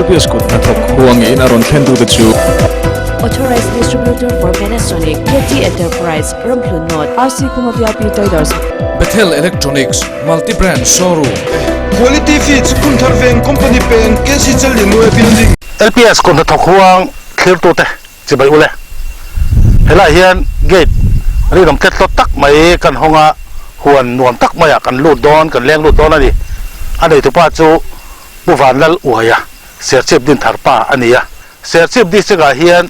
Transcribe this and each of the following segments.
LPS kut hnathawk huangin a rawn thlen tute chu. Authorized Distributor for Panasonic, KT Enterprise, Ramhlun North, RC Khuma VIP Traders. Bethel Electronics, Multi Brand Showroom. Quality Feeds, Kumthar Veng, Company Peng, KC Challianue Building. LPS kut hnathawk huang thlirtute chibai ule. Helaiah hian gate rinawm tlet hlawt tak mai kan hawng a, huan nuam tak maiah kan lut dawn, kan leng lut dawn a ni. A neitupa chu Pu Vanlal Uaia, Serchhip Dinthar pa a ni a. Serchhip District ah hian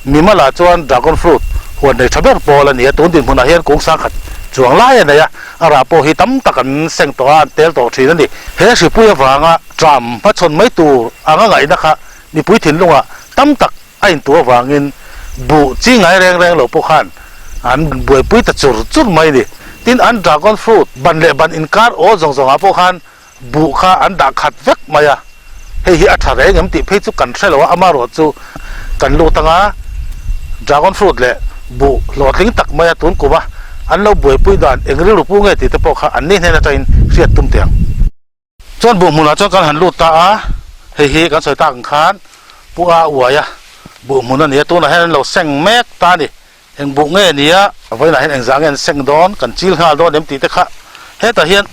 Mimala chuan dragon fruit huan nei tha ber pawl a ni a, tun dinhmunah hian kung sangkhat chuang lai a nei a, a rah pawh hi tam tak an seng tawh a, an tel tawh thin a ni. He hripui avanga tram hmachhawn mai tur anga ngaihna kha mipui thinlungah tam tak a intu avangin buh chi ngai reng reng lo pawh khan an buaipui ta chur chur mai a ni. Tin, an dragon fruit ban leh ban inkar awl zawng zawngah pawh khan buh kha an dah khat vek mai a, hei hi a tha reng em tih phei chu kan hre lo a, amaherawh chu kan lut anga dragon fruit leh buh hlawhtling tak mai a tun kum a, an lo buaipui dan eng rilru pu nge tih te pawh kha an ni hnen atangin hriat tum teh ang. Chuan buh hmunah chuan kan han lut ta a, hei hi kan sawi tak ang khan pu a uai a, buh hmun a ni a, tunah hian an lo seng mek ta a ni. Eng buh nge ni a, vawiinah hian engzah nge an seng dawn, kan chil nghal dawn em tih te kha hetah hian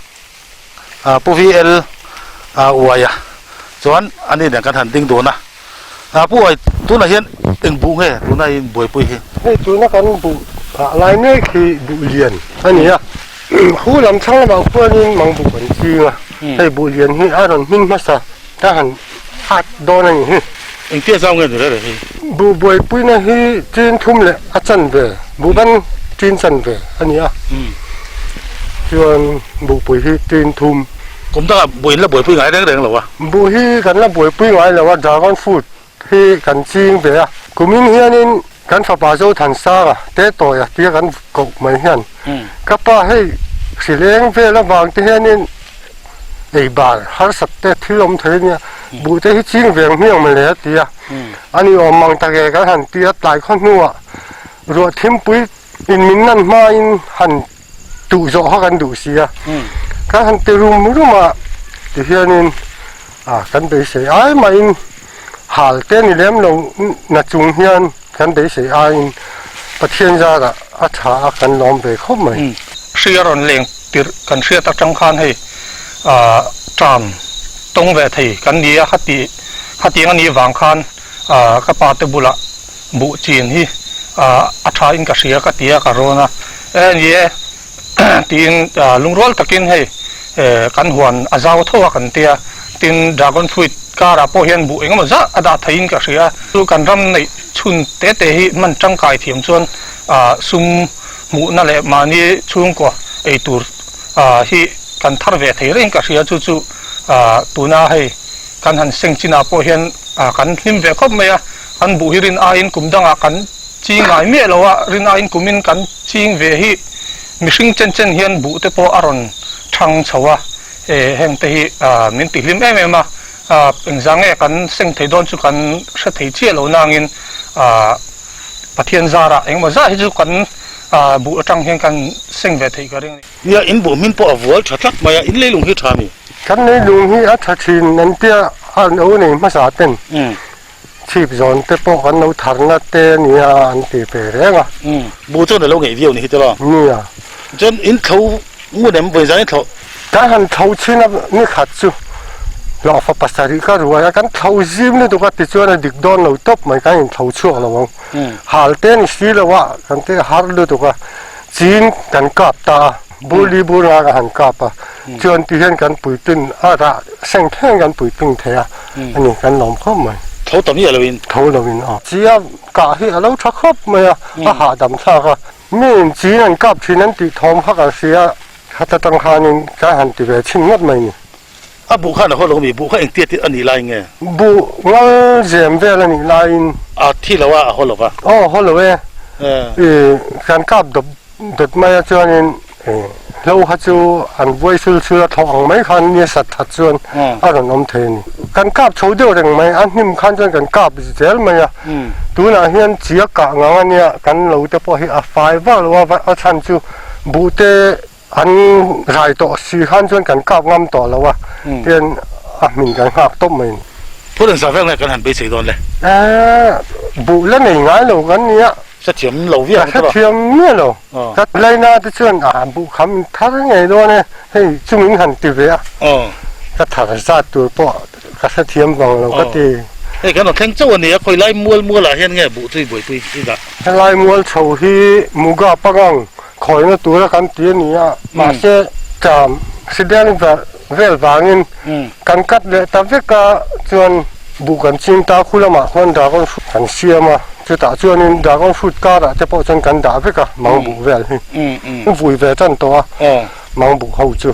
Pu VL Uaia chuan ani nen kan han ding dun a. Pu Uai, tunah hian eng buh nge tuna in buaipui hi? Hei tuna kan buh phah lai mek hi buh lian a ni a, khu lam thlang lamah khuanin mang buh kan ching a, hei buh lian hi a rawn hmin hmasa ta han at dawn a ni hi. Engtia zau nge ni reh reh hi? Buh buaipuina hi chin thum leh a chanve, buh ban chin chanve a ni a. Chuan buhpui hi chin thum. Kum dangah buh in la buaipui ngai reng reng lo a. Buh hi kan la buaipui ngai lo a, dragon fruit hi kan ching ve a. Kumin hianin kan fapa Zothansanga te tawia tia kan koh mai hian ka pa hei hrileng vel avang te hianin ei bar harsat te thil awm thei ania buh te hi ching veng hmiang mawle a ti a ani awm mang tak e kan han ti a tlai khaw hnuah ruah thimpui in min nan hmain han tuh zawh kha kan duh si a kan han ti rum rum a tihianin ah kan beisei ai mahin hal te ni lem lo na chung hian kan beisei aiin Pathian zarah a tha a kan lawm ve khawp mai. Hri a rawn leng tirh kan hriat atang khan hei ah tram tawng ve thei kan ni a, khati khatiang a nih vang khan ah ka pa te bulah buh chin hi ah a tha in ka hria ka ti a ka rawn a, e ni e tiin lungrual takin hei kan huan a zau tho a kan tia, tin dragon fruit karah pawh hian buh engemaw zah a dah theiin ka hria, chu kan ram neih chhun te te hi hman tangkai thiam chuan sum hmuhna leh mahni chhungkaw ei tur hi kan thar ve thei reng ka hria, chu chu tuna hei kan han seng chinah pawh hian kan hlim ve khawp mai a, kan buh hi rin aiin kum dangah kan ching ngai miah lo a, rin aiin kumin kan ching ve hi mihring chen chen hian buh te pawh a rawn thang chho a, heng te hi min ti hlim em em a, engzah nge kan seng thei dawn chu kan hre thei chiah lo nangin Pathian zarah engemaw zah hi chu kan buh atang hian kan seng ve theih ka ring a ni. Nia, in buh hmin pawh a vual tha tlat mai a, in leilung hi tha mi? Kan leilung hi a tha thin an tia a lo nei hmasa ten. Chhip zawn te pawh kan lo tharna te a nia an ti ve reng a. Buh chuan a lo ngeih viau ni hi tawh a. Nia. Chuan in thlo ngun em vawi zan in thlo? Kan han thlo chhin a ni khat chu hlawhfa pasarih ka ruai a, kan thlo zim lutuk a tichuan a dik dawn lo tawp mai kan in thlo chhuak lo ang. Hal te ni si lo a kan ti har lutuk a, chin kan kap ta a, bur li bur nga ka han kap a, chuan ti hian kan puitlin a rah seng thleng kan puitlin thei a. A ni, kan lawm khawp mai. Tho ta miah loin. Tho loin aw. Chi a kah hi a lo tha khawp mai a, a hahdam thlak a. Mi in chi an kap thin an tih thawm kha kan hria a, khata tang khanin kan han ti ve chhin ngawt mai ni. A buh khan a haw lo mi, buh kha engtia tih a nih lai nge? Buh ngal zem vel a nih laiin. A thi lo a, a haw lo va. Aw, haw lo e. I kan kap dawp dawt mai a chuanin. Hlo kha chu an buai sul sul a thlawh ang mai khan ni a sat that chuan a rawn awm thei a ni. Kan kap chho deuh reng mai, a hnim khan chuan kan kap zel mai a. Tunah hian chi a kah ngang a nia, kan lo te pawh hi a fai vak lo a, a chhan chu buh te an rai tawh si khan chuan kan kap ngam tawh lo a, tihian a hmin kan nghak tawp mai a ni. Phur engzah vel nge kan han beisei dawn le? Eeh, buh la nei ngai lo kan nia. Hrethiam lo viau ang tawh. Ka hrethiam miah lo. Ka laina te chuan a buh kham in thar ngei dawn e, hei chungin han ti ve a. Ka thar zat tur pawh ka hrethiam vang lo ka ti. Hei kan rawn thleng chauh a ni a, khawi lai mual mual ah hian nge buh chu i buaipui i dah? Helai mual chho hi Muga pangang khawina tura kan ti a ni a, mahse ṭam hrideng vel vangin kan cut leh ta vek a, chuan buh kan ching ta khu lamah khuan dragon fruit kan siam a, chutah chuanin dragon fruit karah te pawh chuan kan dah vek a mang buh vel hi vui ve tan tawh a mang buh ho chu.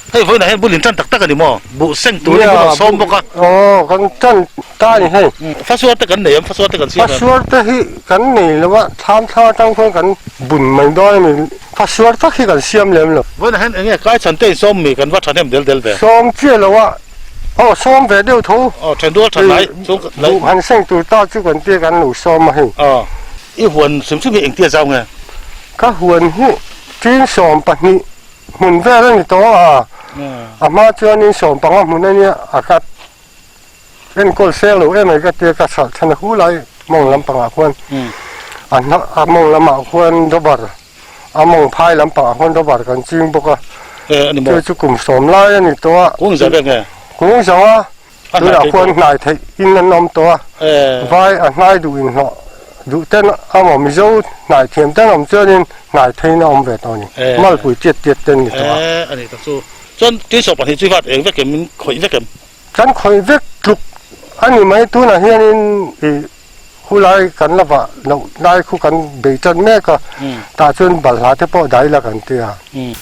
Hei vawiinah hian bulin tan tak tak a ni maw? Buh seng turin kan rawn sawm bawk a. Aw kan tan ta a ni hei. Fasuar te kan nei em? Fasuar te kan siam em? Fasuar te hi kan nei lo a, thlam thla atang khuan kan bun mai dawn a ni. Fasuar tak hi kan siam lem lo. Vawiinah hian eng nge kai chhan te in sawm mi kan va thahnem del del ve? Sawm chiah lo a, aw sawm ve deuh tho. Aw then rual than lai chung lai. Buh han seng tur ta chu kan tia kan lo sawm a hei. Aw i huan hrim hrim hi engtia zau nge? Ka huan hi tin 12. Hmun vel a ni tawh a, a hma chuanin 15 hmun a nia, a khat enkawl seng lo em mai ka tia ka chhalh than a hu lai mawng lampangah khuan a hna a mawng lamah khuan rubber a mawng phai lampangah khuan rubber kan ching bawk a, chu chu kum 10 lai a ni tawh a, kung zo a tunah khuan hnai theih in an awm tawh a, vai a hnai duh inhlawh duh ten a maw Mizo hnai thiam ten awm chuanin hnai theiin a awm ve tawh a ni, malpui tiat tiat ten ni tawh a. A ni tak chu. Chuan tuisawh pahnih chu i vat eng vek em, min khawih vek em? Kan khawih vek tluk a ni mai, tunah hianin i hulai kan la vah loh lai khu kan bei tan mek a, tah chuan balhla te pawh dai la kan ti a.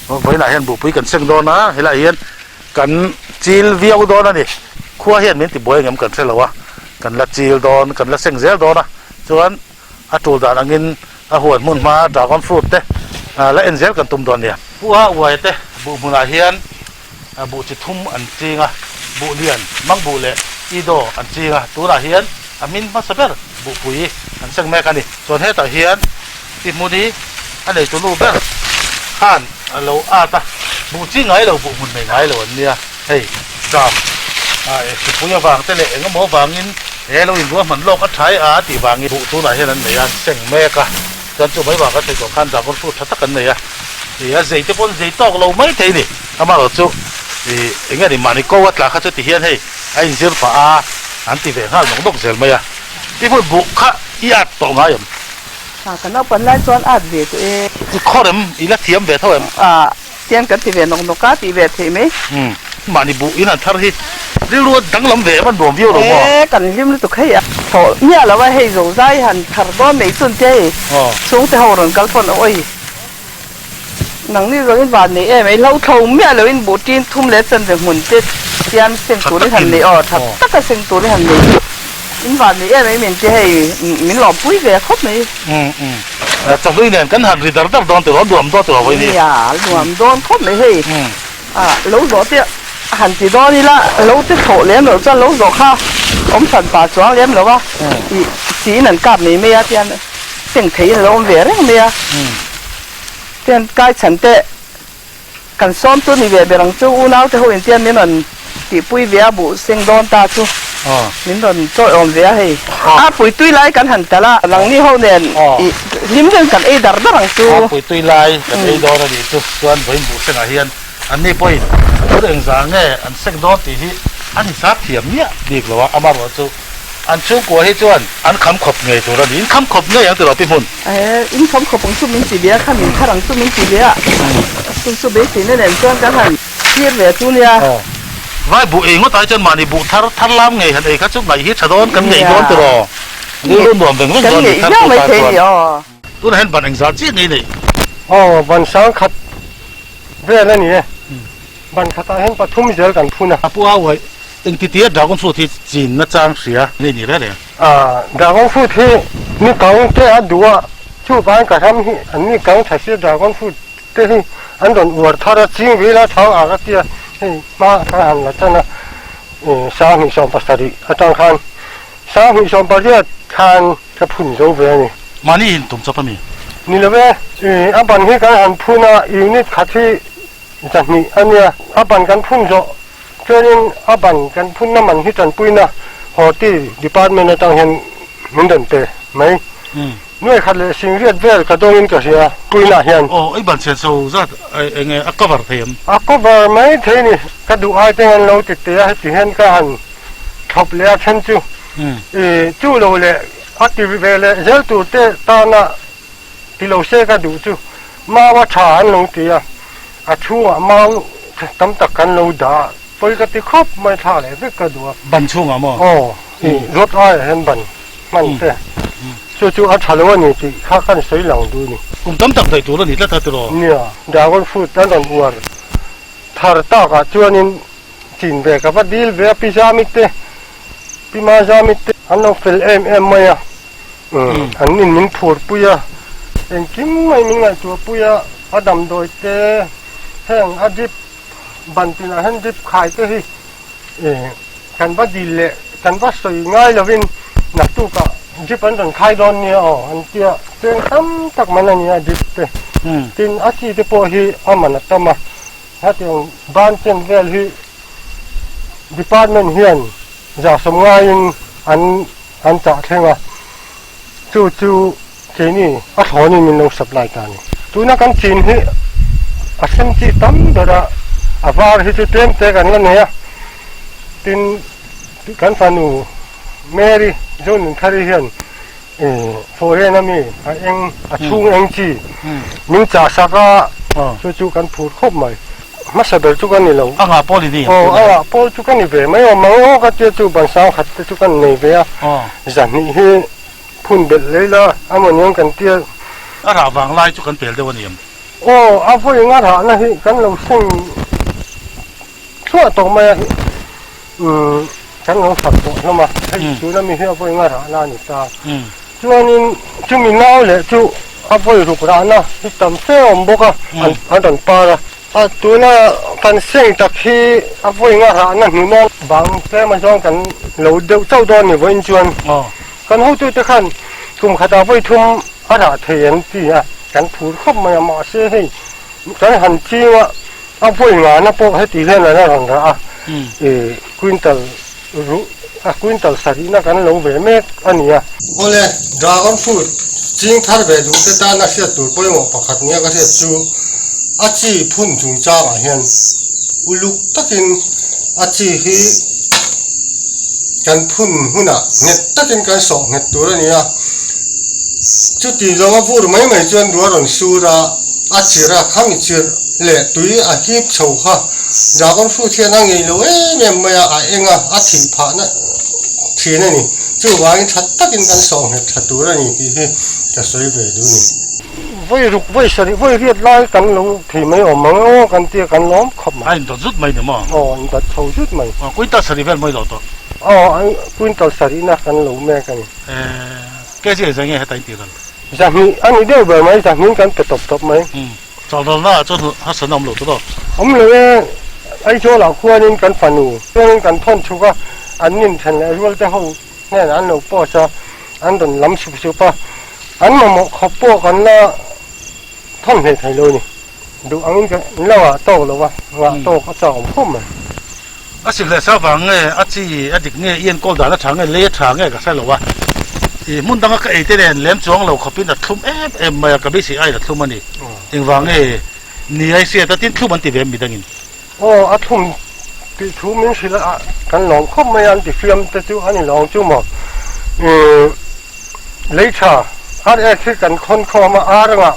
Vawilah hian buhpui kan seng dawn a, helaiah hian Kan chil viau dawn a ni. Khua hian min ti buai angem kan hre lo a, kan la chil dawn, kan la seng zel dawn a, chuan a tul dan angin a huan hmun hma dragon fruit te la en zel kan tum dawn nia. Pu a uai te buh hmunah hian buh chi thum an ching a, buh lian, mang buh leh ido an ching a, tunah hian a hmin hmasa ber buhpui an seng mek a ni. Chuan hetah hian Ti hmun hi a neitu nu ber khan a lo at a, buh chi ngai lo, buh hmun nei ngai lo an nia. Hei ṭam hripui avang te leh eng emaw avangin he lo inruahman lawk a ṭhai a tih vangin buh tunah hian an nei a, an seng mek a. Chuan chu mai vanga thei tawh khan dragon fruit ṭha tak an nei a, ih a zei te pawh an zei tawk lo mai thei a ni. Amaherawhchu ih eng nge ni mahni ko a tla kha chu ti hian hei a inzir pah a, an ti ve nghal nawk nawk zel mai a. Ti hmun buh kha i at tawh ngai em? A, ka naupan lai chuan at ve tawh e. I khawr em? I la thiam ve tho em? A, tiang kan ti ve nawk nawk a, tih ve theih mai. Umm, mahni buh in an thar hi rilru a danglam ve em a nuam viau lo maw? E, kan hlim lutuk hei a. Thaw miah lo a, hei zo zai han thar dawn mai chun te hei chhungte ho rawn kal pawn awi. Nangni zawng in van nei em ei, hlo thlo miah lo in buh tin thum leh chanve hmun te tian seng turin han nei aw, tha taka seng turin han nei. In van nei em ei min ti hei min lawmpui ve khawp mai. Umm umm chahlui nen kan han ri dar dar dawn tiraw, nuam dawn tiraw vawi ni. Nia, nuam dawn khawp mai hei. A lo zawh te han ti dawn ila, lo te thlawh lem loh chuan lo zawh kha awm hran pah chuang lem lo a, ih siin an kap mai mai a tian seng theiin a lo awm ve reng mai a. Tian kai chhan te kan sawm chu ni ve ber ang chu unau te ho in tian min rawn tihpui ve a buh seng dawn ta chu min rawn chawi awm ve a hei. A pui tui lai kan han tal a, nangni ho nen ih hlim deuhin kan ei dar dar ang chu. A pui tui lai kan ei dawn a nih chu chuan vawiin buh sengah hian anni pawhin thur engzah nge an seng dawn tih hi an hisap thiam miah bik lo a, amaherawh chu an chhungkua hi chuan an kham khawp ngei tur a ni. In kham khawp ngei ang tiraw Pi Hmun? In kham khawp ang chu min ti ve a, kha min thar ang chu min ti ve a, chu chu beiseina nen chuan kan han thlir ve chu nia. Vai buh ei ngawt ai chuan mahni buh thar thar lam ngei han ei kha chu ngaih hi tha dawn kan ngeih dawn tiraw? Rilru nuam veng veng dawn ni thar tu tan chuan. Tunah hian ban engzah chiah ngei nei? Aw ban sangkhat vel a ni e. Ban khatah hian pathum zel kan phun a. A pu a uaih engti tia dragon fruit hi chin nachang hria ngei ni reng reng? A dragon fruit hi ni kang te a duh a, chuvang ka ram hi an ni kang tha sia dragon fruit te hi an rawn uar thar a, ching vil a chhang ak a tia hei hma kha han la chan a, 2017 atang khan 2018 khan ka phun zo ve a ni. Mahni in tum chawp a mi? Ni lo e, a ban hi kan han phun a, unit khat hi 200 a nia, a ban kan phun zawh chuanin a ban kan phunna man hi tanpuina. Horti department atang hian min rawn pe mai. Nuai khat leh singriat vel ka dawngin ka hria kuinah hian. Aw, i ban chhian so zat eng nge a cover thei em? A cover mai thei ni, ka duh ai te hian lo ti teh a, heti hian ka han thlawp leh a then chu. I chu lo leh a ti ve leh zel tur te tana ti lo se ka duh chu mau a tha an lo ti a, a chhungah mau tam tak kan lo dah a, pawi ka ti khawp mai thla leh vek ka duh a. Ban chhungah maw? Aw, i rawt aiah hian ban hman te chu chu a tha lo a ni tih kha kan sawi lang duh ni. Kum tam tak daih tur a ni tlat a tiraw? Nia, dragon fruit an rawn uar thar takah chuanin chin ve ka va dil ve a, Pi Zamit te, Pi Ma Zamit te an lo fel em em mai a. An in min phur pui a, engkim mai min ngaihtuah pui a, a damdawi te, heng a drip ban tinah hian drip khai te hi kan va dil leh kan va sawi ngai lovin naktukah drip an rawn khai dawn nia aw an tia cheng tam tak man a nia drip te. Tin a chi te pawh hi a man a tam a, hetiang ban chen vel hi department hian zahsawm ngaiin an An chah thleng a, chu chu keini a thlawnin min lo supply ta a ni. Tuna kan chin hi a sen chi tam ber a, a var hi chu tlem te kan la nei a, tin kan fanu Mary Zonunthari hian foreign a mi a eng a chhung eng chi min chah sak a, chu chu kan phur khawp mai. Hmasa ber chu ka ni lo. A ngah pawl i ni ang. Aw, a ngah pawl chu ka ni ve mai awm ang aw ka tia chu ban sang khat te chu ka nei ve a. Zahnih hi phun belh lei la a maw niang kan tia. A rah vang lai chu kan pel deuh a ni em? Aw, a vawi nga rahna hi kan lo seng thluah tawh mai a, umm kan lo hralh tawh hlawm a, hei tuna mi hi a vawi nga rahna a ni ta. Chuanin chumi nau leh chu a vawi ruk rahna hi tam fe a awm bawk a, an rawn par a. A tuna kan seng tak hi a vawi nga rahna hnuna bang tlem azawng kan lo deuh chauh dawn ni vawiin chuan kan hotute khan kum khatah vawi thum a rah thei an ti a, kan phur khawp mai a, mahse hei kan han ching a, a vawi ngana pawh heti hian an a rawn rah a, ih quintal ruh a quintal sarihna kan lo ve mek a ni a. Awle, dragon fruit ching thar ve duh te tana hriat tur pawimawh pakhat nia ka hriat chu a chi phun chungchangah hian uluk takin a chi hi kan phun hunah nghet takin kan sawh nghet tur a ni a, chuti zawnga vur mai mai chuan ruah rawn sur a, a chirh a, khami chirh leh tui a hip chho kha dragon fruit hian a ngei lo em em mai a, a eng a, a thih phahna thin a ni. Chuvangin tha takin kan sawh nghet tha tur a ni tih hi ka sawi ve duh a ni. Vawi ruk, vawi sarih, vawi riat lai kan lo thei mai awm ang aw kan tia kan lawm khawp mai. A indawt zut mai ni maw? Aw, a indawt chho zut mai. Aw, quintal sarih vel mawi lo tawh. Aw, quintal sarihna kan lo mek a ni. Eh, kg engzah nge heta in tih ral? Zahnih a ni deuh ber mai, zahnih kan pe tawp tawp mai. Chawlhrawlna ah chuan harsatna awm lo tur aw. Awm lo e, Aizawl ah khuanin kan fanu chuanin kan thawn chhuk a, an nin then leh rual te ho hnenah an lo post a, an rawn lam sup sup a, an mamawh khawp pawh kan la thawn hlei thei lo a ni. Duh angin kan la ngah tawk lo a, ngah tawk a chak awm khawp mai. A si hle sa vang nge, a chi a dik nge, i enkawl dan a tha nge, lei a tha nge ka hre lo a. I hmun danga ka ei te nen lem chuang lo khawpin a thlum em em mai a, ka beisei aiin a thlum a ni. Engvang nge ni ai hriat a, tin thlum an ti ve em midangin? Aw, a thlum tih thu min hrilh a, kan lawm khawp mai a, an ti fiam te chu a ni lawng chu maw. I lei tha ar ek hi kan khawn khawm a, ar anga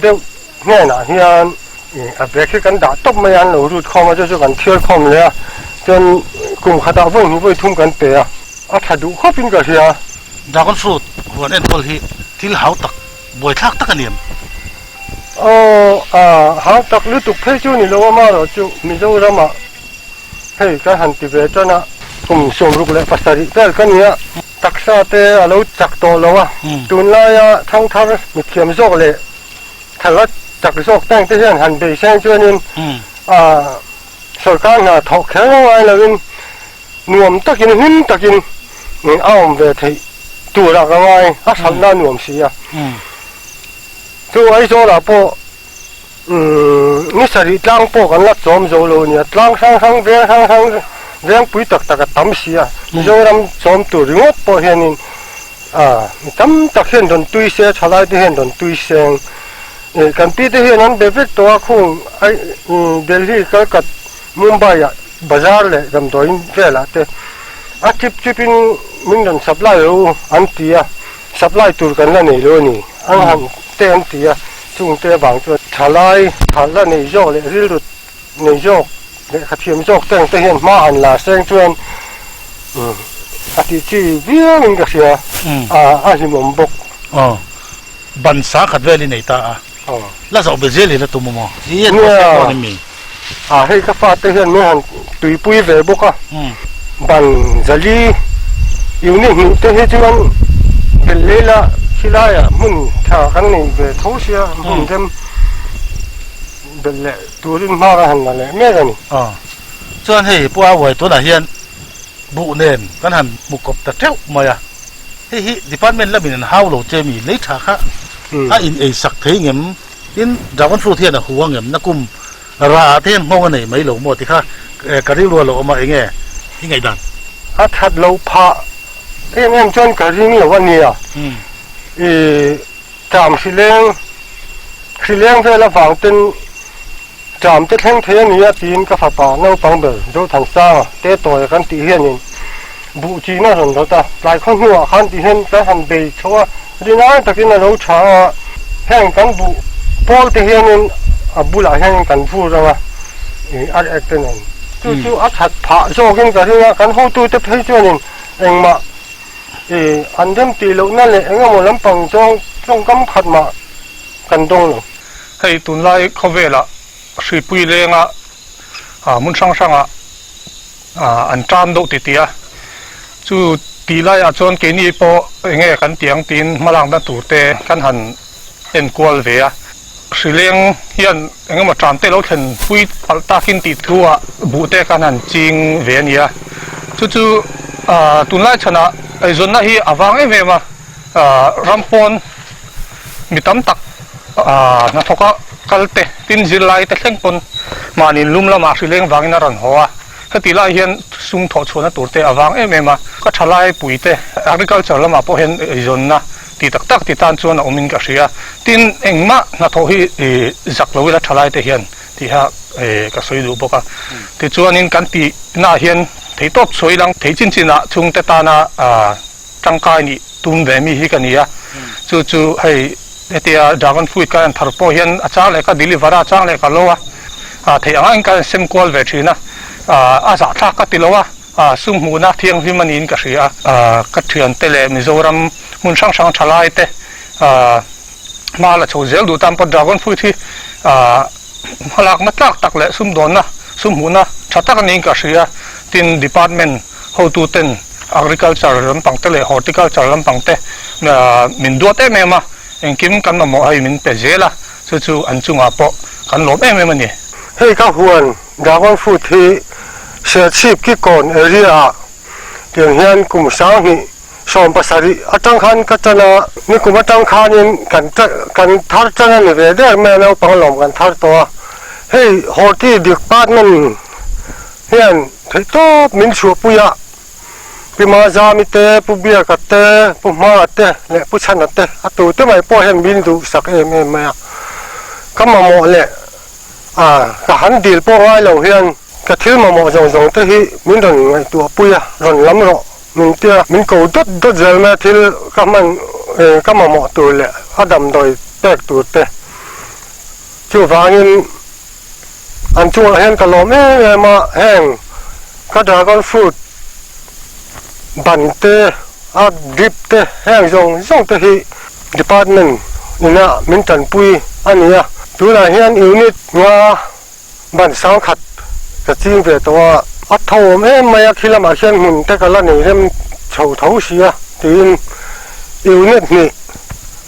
deuh hnenah hian a bag hi kan dah tawp mai a, an lo rut khawm a, chu chu kan thiar khawm leh a, chuan kum khatah vawi hnih vawi thum kan pe a, a tha duh khawpin ka hria. Dragon fruit huan enkawl hi thil hau tak, buaithlak tak a ni em? Aw, a hau tak lutuk phei chu ni lo a, amaherawh chu Mizoramah hei kan han ti ve tan a, kum 67 vel ka ni a, taksa te a lo chak tawh lo a, tunlaia thangthar mithiam zawk leh Thla tak zawk tang te hian han bei seng chuanin sawrkar hna thawk kher ngai loin nuam takin hlim takin a awm ve theih turah ka ngai a hralhna a nuam si a. Chu Aizawlah pawh ni sarih tlang pawh kan la chawm zo lo nia, tlang hrang hrang veng hrang hrang Vengpui tak tak a tam si a, Mizoram chawm tur ringawt pawh hianin a mi tam tak hian rawn tui se, thalai te hian rawn tui seng. Kan pi te hian an be vek tawh a, khung Delhi, Calcut, Mumbai ah bazar leh damdawiin velah te a chip chip in min rawn supply rawh u an ti a, supply tur kan la nei lo a ni an han te an ti a, chungte avang chuan thalai thala nei zawk leh rilru nei zawk lehkha thiam zawk te ang te hian hma han la seng chuan a tih chi viau in ka hria a a hlimawm bawk. Aw ban sa khat vel i nei ta a la zoh be zel hi la tum maw i en pawh sek dawn em mi? A hei ka fate hian min han tuipui ve bawk a ban zali unit hnih te hi chuan belh leila khilaiah hmun tha kan nei ve tho sia hmun rem Belh leh turin hma ka han la leh mek a ni. Aw. Chuan hei Pu Auai tunah hian buh nen kan han hmu kawp ta teuh mai a. Hei hi department lamin an hau lo che mi lei tha kha a in ei sak thei ngem? Tin dragon fruit hian a hu a ngem? Nakum rah ah te hian nghawng a nei mai lo maw ti kha ka rilru a lo awm a enge i ngaihdan? A that loh phah em em chuan ka ring lo a nia. I Ṭam hrileng, hrileng vel avang ten ṭam te thleng thei a ni a tiin ka fapa naupang ber Zothansanga te tawia kan tih hianin buh chin a rawn rawt a, tlai khaw hnuah khan ti hian kan han bei chho a, rinai takin a lo ṭha a, heng kan buh pawl te hianin a bulah hianin kan vur ang a, ih ar ek te nen chu chu a ṭhat phah zawkin ka ring a, kan hotute phei chuanin engmah I an rem tih lohna leh eng emaw lampang zawng tawngkam khat mah kan dawng lo. Hei tunlai khawvelah hripui lenga hmun hrang hrangah an tan deuh titi a, chu tih laiah chuan keini pawh eng nge kan tih ang tiin hmalakna tur te kan han enkual ve a. Hrileng hian eng emaw tan te lo thlen pui palh takin tih thu ah buh te kan han ching ve a ni a, chu chu tunlai chhanah eizawnna hi a vang em em a, ram pawn mi tam tak hnathawka kal te tin zirlai te thleng pawn mahni lum lamah hrileng vangin a rawn haw a, heti lai hian sum thawh chhuahna tur te a vang em em a, ka thalai pui te agriculture lamah pawh hian eizawnna Ti tak tak ti tan chuan a awmin ka hria. Tin, engmah hnathawh hi zak lo ila thalai te hian tih a ka sawi duh bawk a. Tichuanin kan tihnaah hian theitawp chhuah ilang thei chin chinah chhungte tana tangkai nih tum ve mi hi ka ni a. Chu chu hei hetia dragon fruit ka en thar pawh hian a chang leh ka deliver a, a chang leh ka lo a. Theih ang angin ka en sem kual ve thin a. A zahthlak ka ti lo a. Sum hmuhna thianghlim a niin ka hria a, ka thiante leh Mizoram hmun hrang hrang thalai te hma la chho zel duh tan pawh dragon fruit hi hmalakna tlak tak leh sumdawnna sum hmuhna tha tak a niin ka hria. Tin, department hotu ten agriculture lampang te leh horticulture lampang te min duat em em a, engkim kan mamawh hei min pe zel a, chu chu an chungah pawh kan lawm em em a ni. Hei ka huan Dragon fruit hi Serchhip Kikawn area ah tiang hian kum 27 atang khan ka tan a, nikum atang khanin kan kan thar tan a ni ve der mai a, naupang lawm kan thar tawh a, hei Horti department hian theihtawp min chhuahpui a, Pi Mazami te, Pu Biaka te, Pu Hmaa te leh Pu Chhana te a tute mai pawh hian min duhsak em em mai a, ka mamawh leh A, ka han dil pawh ngai lo hian ka thil mamawh zawng zawng te hi min rawn ngaihtuah pui a, rawn lam rawh min tia min ko dawt dawt zel mai a, thil ka hman ka mamawh tur leh a damdawi pek tur te chuvangin an chungah hian ka lawm em em a, heng ka dragon fruit ban te a drip te heng zawng zawng te hi Department ina min tanpui a ni a, tunah hian unit nga ban 10,000 ka ching ve tawh a, a tho awm em mai a, khi lamah khian hmun te ka la nei rem chho tho si a tiin unit hnih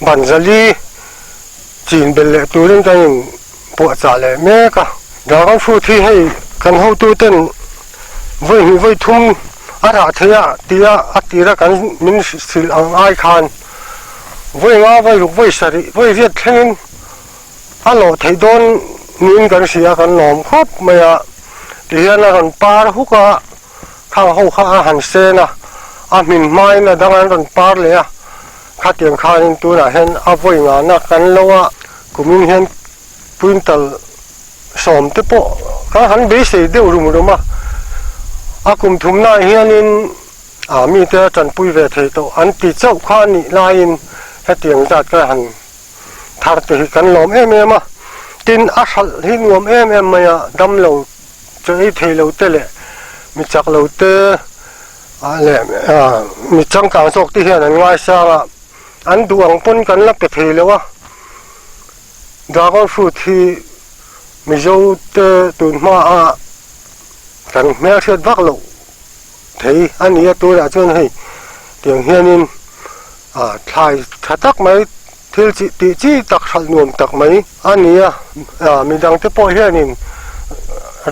ban 400 chin belh leh turin kan in puahchah leh mek a. Dragon fruit hi hei kan hotu ten vawi hnih vawi thum a rah thei a tia a tira kan min hrilh ang ai khan vawi nga vawi ruk vawi sarih vawi riat thlengin a lawh theih dawn niin kan hria kan lawm khawp mai a tihian a rawn par huk a. Khang ho kha a han sen a, a hmin hmain a dang an rawn par leh a, khatiang khanin tunah hian a vawi ngahna kan lo a, kumin hian quintal sawm te pawh kan han beisei deuh rum rum a, a kum thumnaah hianin ah mite a tanpui ve thei tawh an ti chauh kha a nih laiin hetiang zat ka han thar te hi kan lawm em em a, tin a hralh hi nuam em em mai a, damlo chaw ei thei lo te leh mi chak lo te ah leh ah mi changkang zawk te hian an ngaisang a, an duh ang pawn kan la pe thei lo a, dragon fruit hi Mizo te tun hma a kan hmelhriat vak loh thei a ni a, tunah chuan hei tiang hianin ah thlai tha tak mai thil chi tih chi tak hralh nuam tak mai a ni a, ah midang te pawh hianin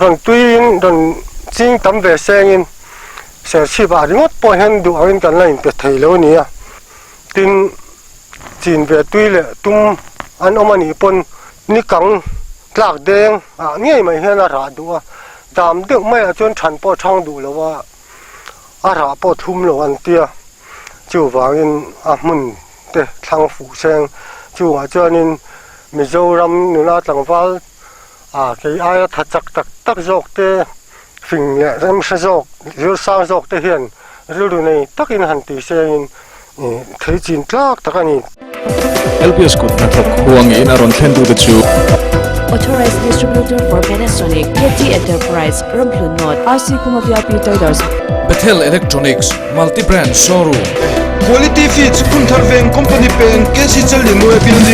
rawn tuiin rawn ching tam ve sengin serchhip ah ringawt pawh hian duh angin kan la inpe thei lo a ni a, tin chin ve tui leh tum an awm a nih pawn ni kang tlak deng ah ngei mai hian a rah duh a, dam deuh maiah chuan than pawh a thang duh lo a, a rah pawh thum lo an tia chuvangin a hmun te thlang fuh seng chungah chuanin Mizoram nula tlangval ah kei aia tha chak tak tak zawk te fing leh remhre zawk zir sang zawk te hian rilru nei takin han ti sengin ih thei chin tlak tak a ni. LPS kut hnathawk huangin a rawn thlen tute chu. Authorized Distributor for Panasonic, KT Enterprise, Ramhlun North, RC Khuma VIP Traders. Bethel Electronics, Multi Brand Showroom. Quality Feeds, Phunthar Veng Company Peng, KC Challianue Building.